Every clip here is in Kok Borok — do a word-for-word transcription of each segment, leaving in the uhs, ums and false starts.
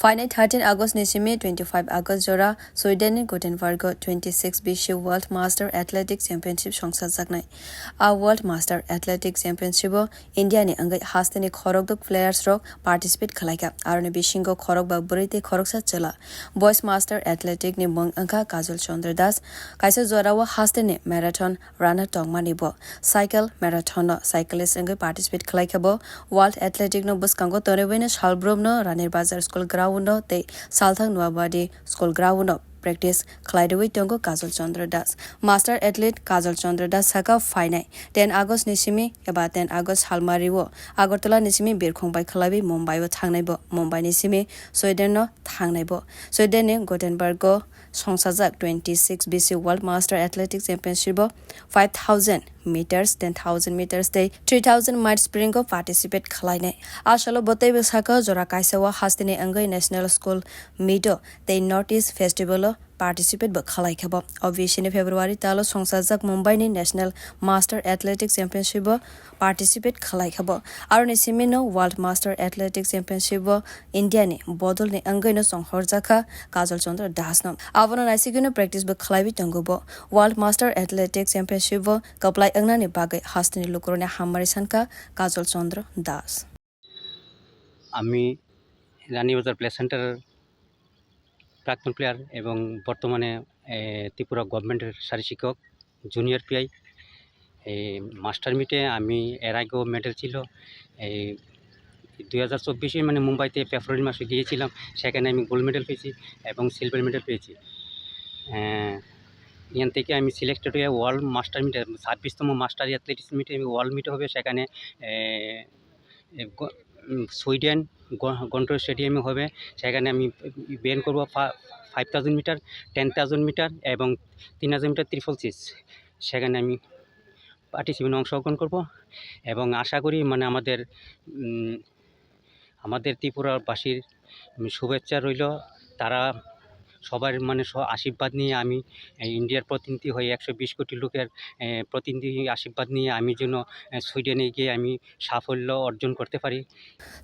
Phainai thirteen August ni simi twenty-five August jora Sweden ni Gothenburg o twenty-six B C World Master Athletic Championship songsajaknai. A World Master Athletic Championship o India ni wngwi haste ni khorokduk players rok participate khwlaikha. Aroni bisingo khorokba bwrwi tei khoroksa chwla. Boys Master Athletic ni mung wngkha Kajol Chandra Das. Kaisa jorao haste ni marathon runner tongmani bo cycle marathon no cyclist wngwi participate khwlaikha bo. World Athletic no bwskango tonwi salbrumno Ranir Bazar School Ground o tei Salthang Nuabadi School Ground o practice khwlai rwui tongo Kajol Chandra Das. Master Athlete Kajol Chandra Das saka phainai ten August ni simi eba ten August salmari o Agartala ni simi birkhong bai khwlaiwi Mumbai o thangnai bo. Mumbai ni simi Sweden no thangnai bo. Sweden ni Gothenburg o songsajak twenty-six B C World Master Athletic Championship o five thousand meters, ten thousand meters tei three thousand mile sprint o participate khwlainai. A salo bo teibo saka jora kaisa o hasteni wngwi National School Meet o tei North East Festival o participate bo khwlaikha bo. O bisini February talo songsajak Mumbai ni National Master Athletic Championship o participate khwlaikha bo. Aroni simi no World Master Athletic Championship o India ni bodol ni wngwi no chonghorjakha Kajol Chandra Das no. Abono naisigwi no practice bo khwlaiwi tongo bo. World Master Athletic Championship o kwplai wngnani bagwi hasteni lukurokni hammari sankha Kajol Chandra Das. আমি রানীবাজার প্লে সেন্টারের প্রাক্তন প্লেয়ার এবং বর্তমানে, এ, ত্রিপুরা গভর্নমেন্টের শারী শিক্ষক, junior PI. এই মাস্টার মিটে আমি এর আগেও মেডেল ছিল। এই দুই হাজার চব্বিশে, মানে, মুম্বাইতে ফেব্রুয়ারি মাসে গিয়েছিলাম, সেখানে আমি গোল্ড মেডেল পেয়েছি এবং সিলভার মেডেল পেয়েছি। এ, এখান থেকে আমি সিলেক্টেড হয়ে ওয়ার্ল্ড মাস্টার মিটে, ছাব্বিশতম মাস্টার অ্যাথলেটিক্স মিটে, ওয়ার্ল্ড মিটে হবে, সেখানে, এ, এ, গ-, উম, সুইডেন গ-, গন্ট্রো স্টেডিয়ামে হবে। সেখানে আমি ইভেন্ট করবো ফা-, five thousand metre, ten thousand metre এবং তিন হাজার মিটার ট্রিপল চেস। সেখানে আমি পার্টিসিপেন্ট অংশগ্রহণ করব এবং আশা করি, মানে, আমাদের, উম, আমাদের ত্রিপুরাবাসীর, উম, শুভেচ্ছা রইল। তারা সবার, মানে, স-, আশীর্বাদ নিয়ে আমি, এই, ইন্ডিয়ার প্রতিনিধি হয়ে একশো বিশ কোটি লোকের, এ, প্রতিনিধি আশীর্বাদ নিয়ে আমি যেন, এ, সুইডেনে গিয়ে আমি সাফল্য অর্জন করতে পারি।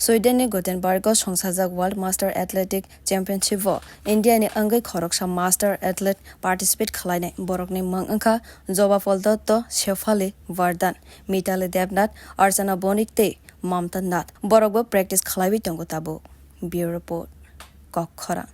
Sweden ni Gothenburg o songsajak World Master Athletic Championship o India ni wngwi khoroksa master athlete participate khwlainai. Borokni mung wngkha Jobapol Dotto, Shefali Vardhan, Mitali Debnath, Archana Bonik tei Mamta Nath. Borokbo practice khwlaiwi tongo tabuk. Bureau Report, Kokkhorang.